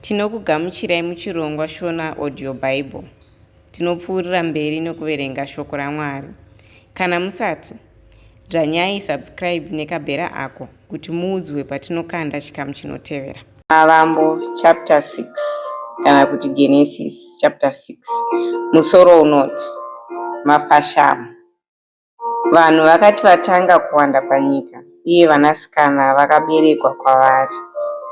Tinokugamuchirai muchirongwa Shona Audio Bible. Tinopfuurira mberi nokuverenga shoko raMwari. Kana musati, dzvanyai subscribe nekabhera ako kuti muudzwe patinokanda chikamu chinotevera. Mavambo chapter 6 kana kuti Genesis chapter 6 musoro unoti Mafashamo. Vanhu vakati vatanga kuwanda panyika uye vanasikana vakaberekwa kwavari,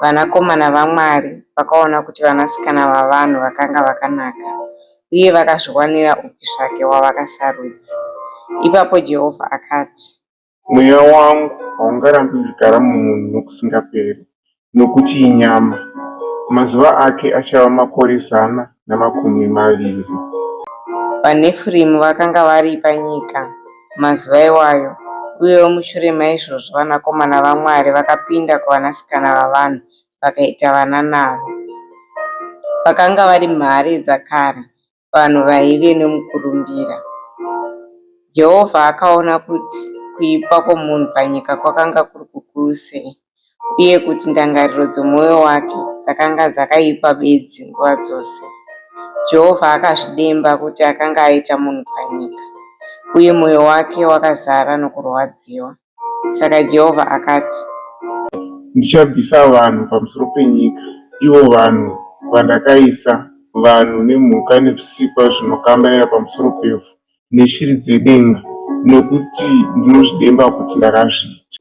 vanakomana vaMwari vakaona kuti vanasikana vavanhu vakanga vakanaka, uye vakazviwanira upi zvake wavakasarudza. Ipapo Jehovha akati. Mweya wangu haungarambi uchigara mumunhu nokusingaperi, nokuti inyama, mazuva ake achava makore 120. VaNefirimu vakanga vari panyika mumazuva iwayo, uyewo mushure maizvozvo vanakomana vaMwari vakapinda kuvanasikana vavanhu vakaita vana navo. Vakanga vari mhare dzakare, vanhu vaive nomukurumbira. Jehovha akaona kuti kuipa kwomunhu panyika kwakanga kuri kukuru sei, uye kuti ndangariro dzomwoyo wake dzakanga dzakaipa bedzi nguva dzose. Jehovha akazvidemba kuti akanga aita munhu panyika, uye mwoyo wake wakazara nokurwadziwa. Saka Jehovha akati. Ndichabvisa vanhu pamusoro penyika, ivo vanhu vandakaisa, vanhu nemhuka nezvisikwa zvinokambaira pamusoro pevhu, neshiri dzedenga, nokuti ndinozvidemba kuti ndakazviita.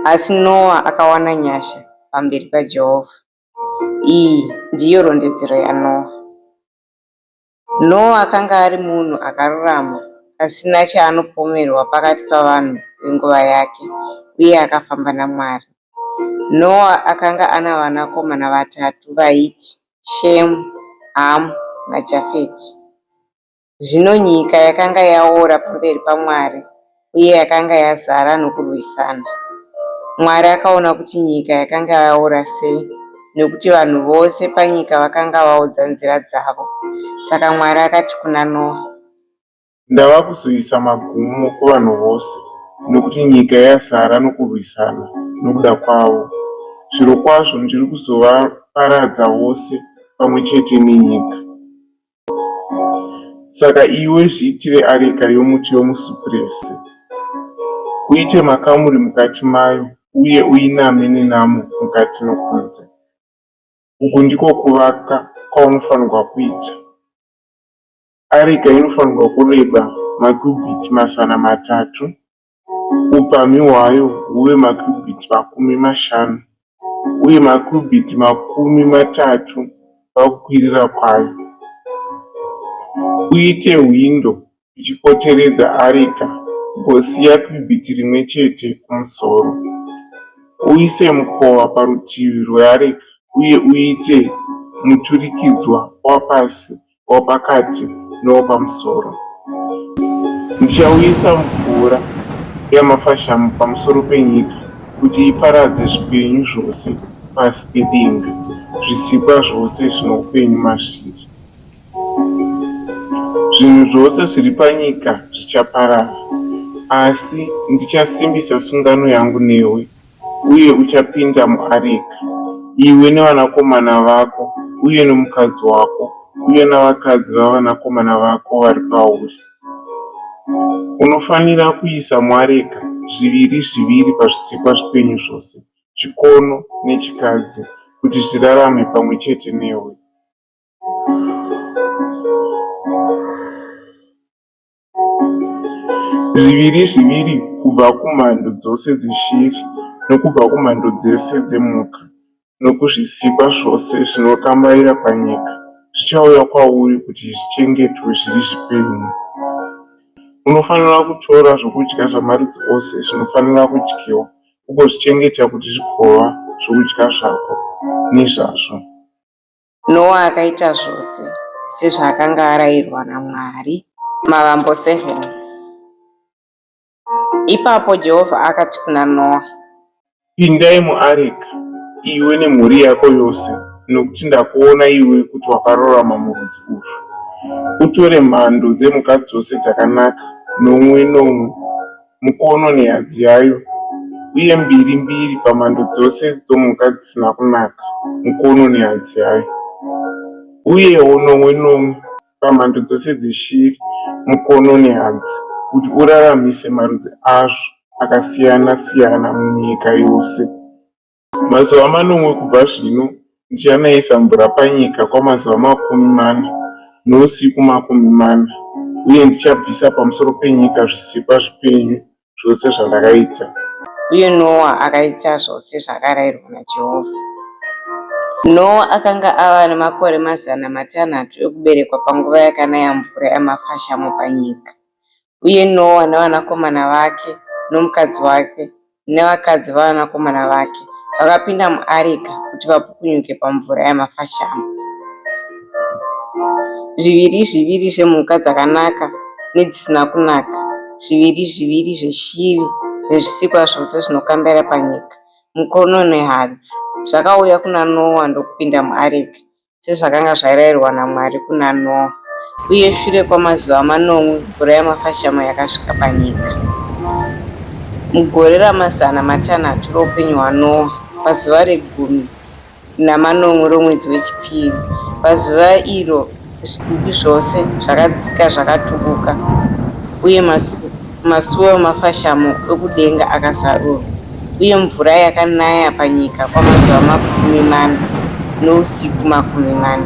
Asi Noa akawana nyasha pamberi paJehovha. Iyi ndiyo rondedzero yaNoa. Noa akanga ari munhu akarurama, asina chaanopomerwa pakati pavanhu venguva yake, uye akafamba naMwari. Noa akanga ana vanakomana vatatu vaiti, Shemu, Hamu naJafeti. Zvino nyika yakanga yaora pamberi paMwari uye yakanga yazara nokurwisana. Mwari akaona kuti nyika yakanga yaora sei, nokuti vanhu vose panyika vakanga vaodza nzira dzavo. Saka Mwari akati kuna Noa. Ndava kuzoisa magumo kuvanhu vose, nokuti nyika yazara nokurwisana nokuda kwavo. Zvirokwazvo ndiri kuzovaparadza vose pamwe chete nenyika. Saka iwe zviitire areka yomuti womusipuresi, uite makamuri mukati mayo uye uiname nenamo mukati nokunze. Uku ndiko kuvaka kwaunofanirwa kuita. Areka inofanirwa kureba makubhiti 300, Upamhi hwayo huve makubhiti 50 uye makubhiti 30 pakukwirira kwayo. Uite hwindo ichipoteredza areka ugosiya kubhiti rimwe chete kumusoro. Uise mukova parutivi rweareka uye uite muturikidzwa wapasi wapakati nowapamusoro. Ndichauyisa mvura yamafashamu pamusoro penyika kuti iparadze zvipenyu zvose pasi pedenga, zvisikwa zvose zvino upenyu mazviri. Zvinhu zvose zviri panyika zvichaparara, asi ndichasimbisa sungano yangu newe. Uye uchapinda muareka, iwe nevanakomana vako uye nomukadzi wako uye navakadzi vavanakomana vako vari kwauri. Unofanira kuisa muareka zviviri zviviri pazvisikwa zvipenyu zvose, chikono nechikadzi, kuti zvirarame pamwe chete newe. Zviviri zviviri kubva kumhando dzose dzeshiri, nokubva kumhando dzese dzemhuka, nokuzvisikwa zvose zvinokambaira panyika, zvichauya kwauri kuti zvichengetwe zviri zvipenyu. Unofanira kutora zvokudya zvamarudzi ose zvinofanira kudyiwa, ugozvichengeta kuti zvigova zvokudya zvako nezvazvo. Noa akaita zvose sezvaakanga arayirwa naMwari. Mavambo 7 Ipapo Jehovha akati kuna Noa. Pindai muareka, iwe nemhuri yako yose, nokuti ndakuona iwe kuti wakarurama murudzi urwu. Utore mhando dzemhuka dzose dzakanaka, nomwe nomwe, mukono nehadzi yayo, uye mbiri mbiri pamhando dzose dzomhuka dzisina kunaka, mukono nehadzi yayo, uyewo nomwe nomwe pamhando dzose dzeshiri, mukono nehadzi, kuti uraramise marudzi azvo akasiyana-siyana munyika yose. Mazuva manomwe kubva zvino ndichanayisa mvura panyika kwamazuva 40 nousiku 40, uye ndichabvisa pamusoro penyika zvisikwa zvipenyu zvose zvandakaita. Uye Noa akaita zvose zvaakarayirwa naJehovha. Noa akanga ava nemakore 600 okuberekwa panguva yakanaya mvura yamafashamo panyika. Uye Noa navanakomana vake nomukadzi wake nevakadzi vavanakomana vake vakapinda muareka kuti vapukunyuke pamvura yamafashamo. Zviviri zviviri zvemhuka dzakanaka nedzisina kunaka, zviviri zviviri zveshiri nezvisikwa zvose zvinokambaira panyika, mukono nehadzi, zvakauya kuna Noa ndokupinda muareka. sezvakanga zvarayirwa naMwari kuna Noa. Uye shure kwamazuva manomwe mvura yamafashamo yakasvika panyika. Mugore ramazana matanhatu roupenyu hwaNoa, pazuva regumi namanomwe romwedzi wechipiri, pazuva iro zvitubu zvose zvakadzika zvakatubuka, uye masuo emafashamo okudenga akazarurwa, uye mvura yakanaya panyika kwamazuva 40 nousiku 40.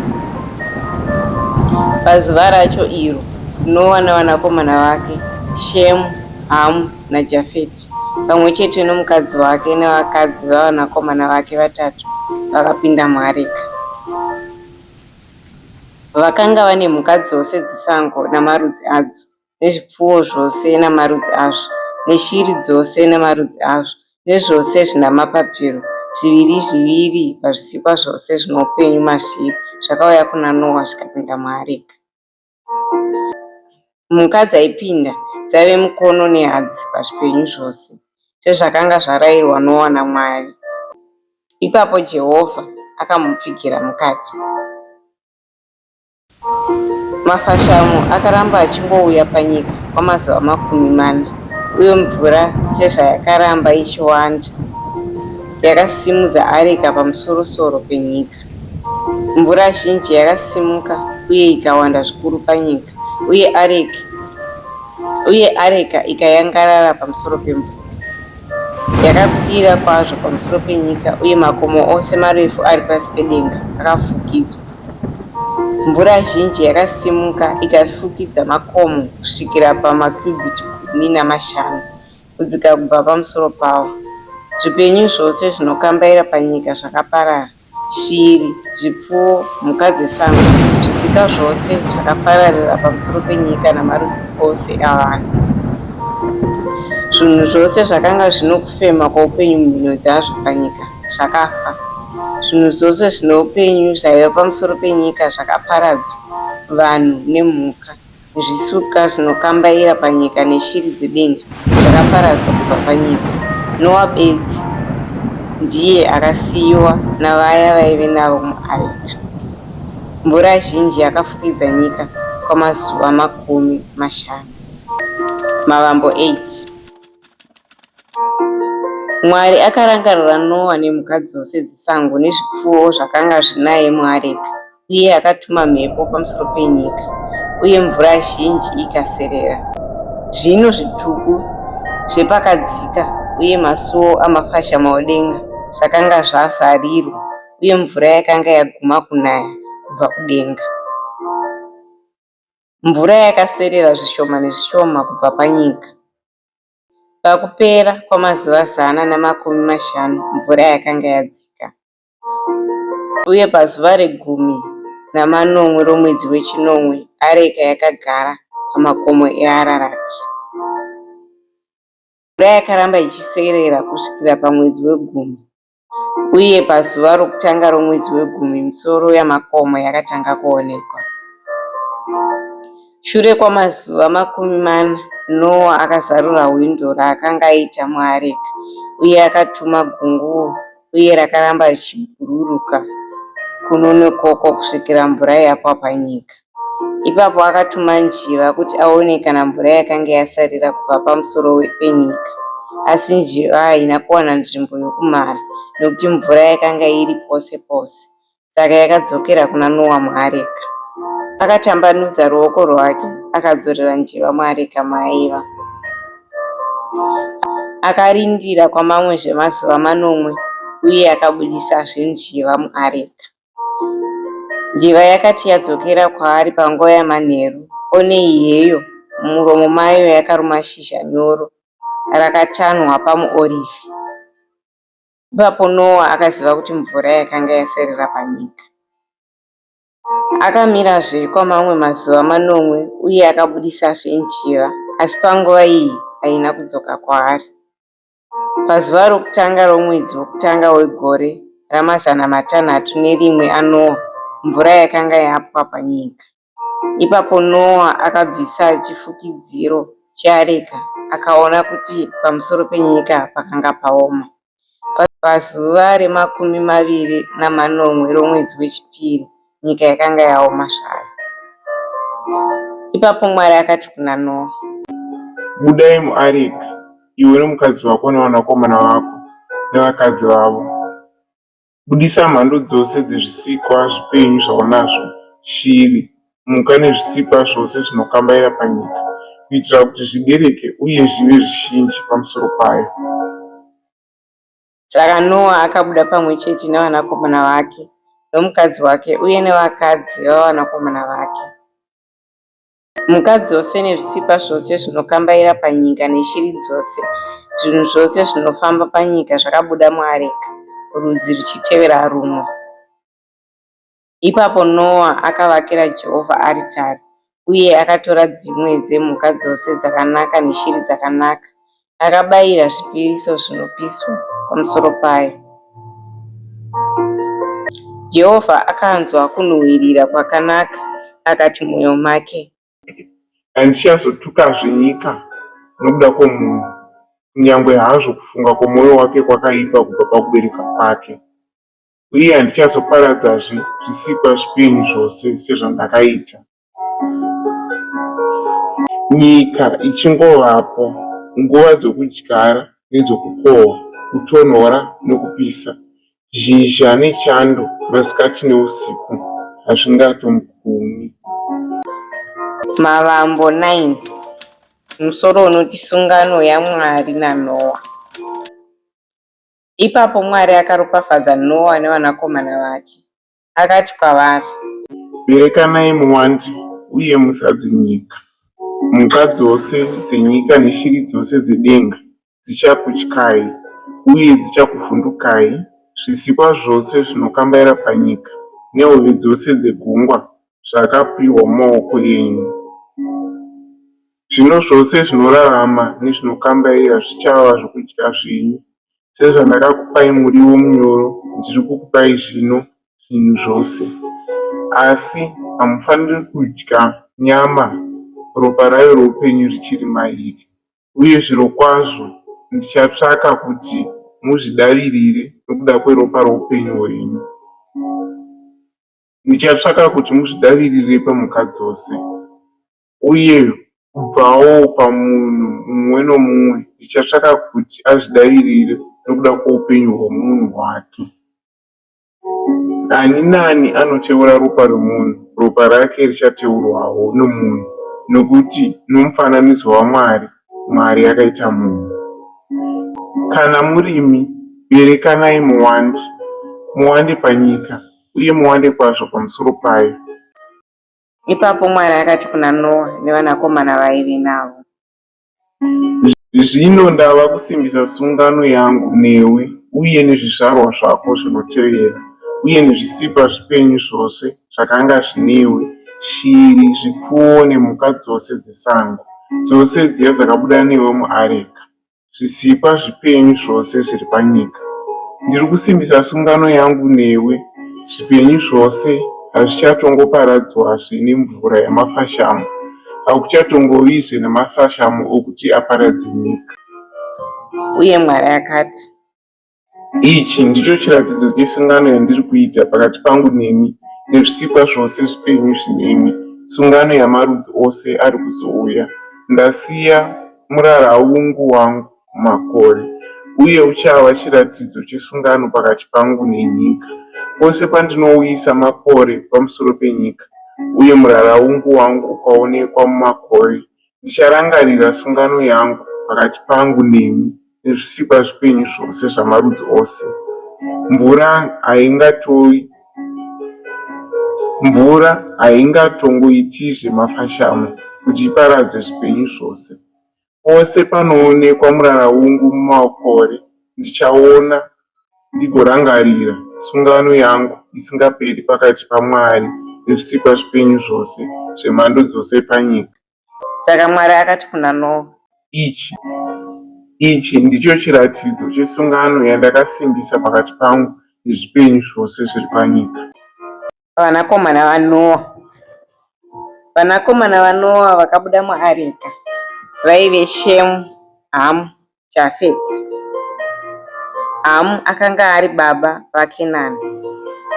Pazuva racho iro, Noa navanakomana vake, Shemu, Hamu, naJafeti, pamwe chete nomukadzi wake nevakadzi vavanakomana vake vatatu, vakapinda muareka. Vakanga vane mhuka dzose dzesango namarudzi adzo, nezvipfuwo zvose namarudzi azvo, neshiri dzose namarudzi azvo, nezvose zvina mapapiro, zviviri zviviri pazvisikwa zvose zvinoupenyu mazviri, zvakauya kuna Noa zvikapinda muareka. Mhuka dzaipinda dzaive mukono nehadzi pazvipenyu zvose, sezvakanga zvarayirwa Noa naMwari. Ipapo Jehovha akamupfigira mukati. Mafashamo akaramba achingouya panyika kwamazuva 40, uye mvura sezvayakaramba ichiwanda, yakasimudza areka pamusoro-soro penyika. Mvura zhinji yakasimuka uye ikawanda zvikuru panyika, uye areka ikayangarara pamusoro pemvura. Yakakwira kwazvo pamusoro penyika, uye makomo ose marefu ari pasi pedenga akafukidzwa. Mvura zhinji yakasimuka ikafukidza makomo kusvikira pamakubhiti 15 kudzika kubva pamusoro pawo. Zvipenyu zvose zvinokambaira panyika zvakaparara. Shiri, zvipfuwo, mhuka dzesango, zvisikwa zvose zvakapararira pamusoro penyika namarudzi ose avanhu. Zvinhu zvose zvakanga zvino kufema kwoupenyu mumhino dzazvo panyika zvakafa. Zvinhu zvose zvine upenyu zvaiva pamusoro penyika zvakaparadzwa, vanhu nemhuka. Zvisuka zvinokambaira panyika neshiri dzedenga zvakaparadzwa kubva panyika. Noa bedzi ndiye akasiyiwa navaya vaive navo muareka. Mvura zhinji yakafukidza nyika kwamazuva 50. Mavambo 8. Mwari akarangarira Noa nemhuka dzose dzesango nezvipfuwo zvakanga zvinaye muareka, uye akatuma mhepo pamusoro penyika, uye mvura zhinji ikaserera. Zvino zvitubu zvepakadzika uye masuo amafashamo odenga zvakanga zvazarirwa, uye mvura yakanga yaguma kunaya kubva kudenga. Mvura yakaserera zvishoma nezvishoma kubva panyika. Pakupera kwamazuva 150 mvura yakanga yadzika, uye pazuva regumi namanomwe romwedzi wechinomwe areka yakagara pamakomo eArarati. Mvura yakaramba ichiserera kusvikira pamwedzi wegumi, uye pazuva rokutanga romwedzi wegumi misoro yamakomo yakatanga kuonekwa. Shure kwamazuva 40 Noa akazarura hwindo raakanga aita muareka, uye akatuma gunguo, uye rakaramba richibhururuka kuno nekoko kusvikira mvura yapwa panyika. Ipapo akatuma njiva kuti aone kana mvura yakanga yasarira kubva pamusoro penyika. Asi njiva haina kuwana nzvimbo yokumhara nokuti mvura yakanga iri pose pose. Saka yakadzokera kuna Noa muareka. Akatambanudza ruoko rwake akadzorera njiva muareka maaiva. Akarindira kwamamwezve mazuva manomwe uye akabudisazve njiva muareka. Njiva yakati yadzokera kwaari panguva yamanheru, onei heyo, mumuromo mayo yakaruma shizha nyoro rakatanhwa pamuorivhi. Ipapo Noa akaziva kuti mvura yakanga yaserera panyika. Akamirazve kwamamwe mazuva manomwe uye akabudisazve njiva, asi panguva iyi haina kudzoka kwaari. Pazuva rokutanga romwedzi wokutanga wegore ra601 aNoa, mvura yakanga yapwa panyika. Ipapo Noa akabvisa chifukidziro cheareka akaona kuti pamusoro penyika pakanga paoma. Pazuva remakumi maviri namanomwe romwedzi wechipiri, nyika yakanga yaoma zvayo. Ipapo Mwari akati kuna Noa. Budai muareka, iwe nomukadzi wako navanakomana vako nevakadzi vavo. Budisa mhando dzose dzezvisikwa zvipenyu zvaunazvo, shiri, mhuka nezvisikwa zvose zvinokambaira panyika, kuitira kuti zvibereke uye zvive zvizhinji pamusoro payo. Saka Noa akabuda pamwe chete navanakomana vake, nomukadzi wake uye nevakadzi vavanakomana vake. Mhuka dzose nezvisikwa zvose zvinokambaira panyika neshiri dzose, zvinhu zvose zvinofamba panyika zvakabuda muareka, rudzi ruchitevera rumwe. Ipapo Noa akavakira Jehovha aritari, uye akatora dzimwe dzemhuka dzose dzakanaka neshiri dzakanaka, akabayira zvipiriso zvinopiswa pamusoro payo. Jehovha akanzwa kunhuhwirira kwakanaka, akati mumwoyo make. Handichazotukazve nyika nokuda kwomunhu, kunyangwe hazvo kufunga kwomwoyo wake kwakaipa kubva pakuberekwa kwake, uye handichazoparadzazve zvisikwa zvipenyu zvose sezvandakaita. Nyika ichingovapo, nguva dzokudyara nedzokukohwa, kutonhora nokupisa, zhizha nechando, masikati neusiku, hazvingatogumi. Mavambo 9, musoro unoti Sungano yaMwari naNoa. Ipapo Mwari akaropafadza Noa nevanakomana vake. Akati kwavari. Berekanai muwande uye muzadze nyika. Mhuka dzose dzenyika neshiri dzose dzedenga dzichakutyai uye dzichakuvhundukai, zvisikwa zvose zvinokambaira panyika nehove dzose dzegungwa zvakapiwa mumaoko enyu. Zvino zvose zvinorarama nezvinokambaira zvichava zvokudya zvenyu. Sezvandakakupai muriwo munyoro, ndiri kukupai zvino zvinhu zvose. Asi hamufaniri kudya nyama ropa rayo roupenyu richiri mairi. Uye zvirokwazvo ndichatsvaka kuti muzvidavirire nokuda kweropa roupenyu hwenyu. Ndichatsvaka kuti muzvidavirire pamhuka dzose. Uye kubvawo pamunhu mumwe nomumwe ndichatsvaka kuti azvidavirire nokuda kwoupenyu hwomunhu wake. Ani naani anoteura ropa romunhu, ropa rake richateurwawo nomunhu, nokuti nomufananidzo waMwari, Mwari akaita munhu. Kana murimi, berekanai muwande, muwande panyika, uye muwande kwazvo pamusoro payo. Ipapo Mwari akati kuna Noa nevanakomana vaaive navo. Zvino ndava kusimbisa sungano yangu newe uye nezvizvarwa zvako zvinotevera, uye nezvisikwa zvipenyu zvose zvakanga zvinewe, shiri, zvipfuwo nemhuka dzose dzesango, dzose dziya dzakabuda newe muareka. zvisikwa zvipenyu zvose zviri panyika. Ndiri kusimbisa sungano yangu newe, zvipenyu zvose hazvichatongoparadzwazve nemvura yamafashamo, hakuchatongovizve namafashamo okuti aparadze nyika. Uye Mwari akati. Ichi ndicho chiratidzo chesungano yandiri kuita pakati pangu nemi nezvisikwa zvose zvipenyu zvinemi, sungano yamarudzi ose ari kuzouya. Ndasiya muraraungu wangu mumakore, uye uchava chiratidzo chesungano pakati pangu nenyika. Pose pandinouyisa makore pamusoro penyika, uye muraraungu wangu ukaonekwa mumakore, ndicharangarira sungano yangu pakati pangu nemi nezvisikwa zvipenyu zvose zvamarudzi ose. Mvura Mvura haingatongoitizve mafashamo kuti iparadze zvipenyu zvose. Pose panoonekwa muraraungu mumakore, ndichaona ndigorangarira sungano yangu isingaperi pakati paMwari nezvisikwa zvipenyu zvose zvemhando dzose panyika. Saka Mwari akati kuna Noa. Ichi, ichi ndicho chiratidzo chesungano yandakasimbisa pakati pangu nezvipenyu zvose zviri panyika. Vanakomana vaNoa. Vanakomana vaNoa vakabuda muareka vaive Shemu, Hamu, Jafeti. Hamu akanga ari baba vaKenani.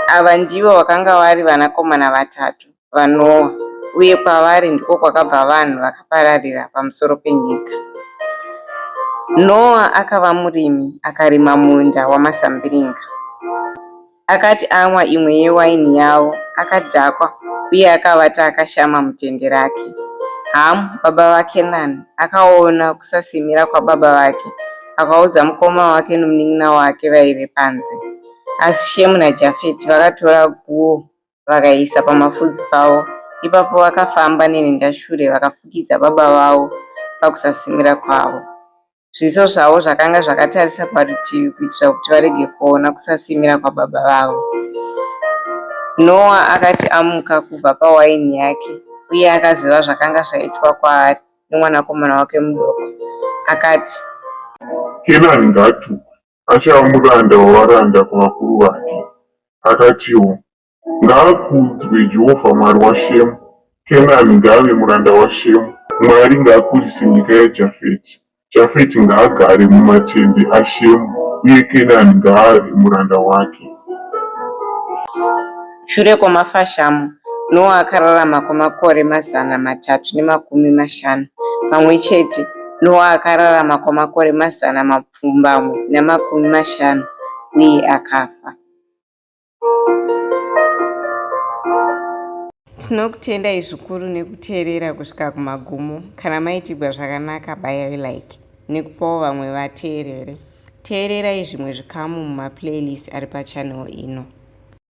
Ava ndivo vakanga vari vanakomana vatatu vaNoa, uye kwavari ndiko kwakabva vanhu vakapararira pamusoro penyika. Noa akava murimi, akarima munda wamazambiringa. Akati anwa imwe yewaini yavo, akadhakwa uye akavata akashama mutende rake. Hamu, baba vaKenani, akaona kusasimira kwababa vake, akaudza mukoma wake nomunin'ina wake vaive panze. Asi Shemu naJafeti vakatora guo vakaisa pamafudzi pavo. Ipapo vakafamba nenhendashure vakafukidza baba vavo pakusasimira kwavo. Zviso zvavo zvakanga zvakatarisa parutivi kuitira kuti varege kuona kusasimira kwababa vavo. Noa akati amuka kubva pawaini yake uye akaziva zvakanga zvaitwa kwaari nomwanakomana wake muduku, akati, Kenani ngaatukwe, achava muranda wavaranda kuvakuru vake. Akatiwo, Ngaakudzwe Jehovha Mwari waShemu, Kenani ngaave muranda waShemu. Mwari ngaakurise nyika yaJafeti, Jafeti ngaagare mumatende aShemu, uye Kenani ngaave muranda wake. Shure kwamafashamo, Noa akararama kwamakore 350. Pamwe chete, Noa akararama kwamakore 850 uye akafa. Tinokutendai zvikuru nekuteerera kusvika kumagumo. Kana maitigwa zvakanaka bayai like nekupawo vamwe vateerere. Teererai zvimwe zvikamu mumaplaylist ari pachannel ino.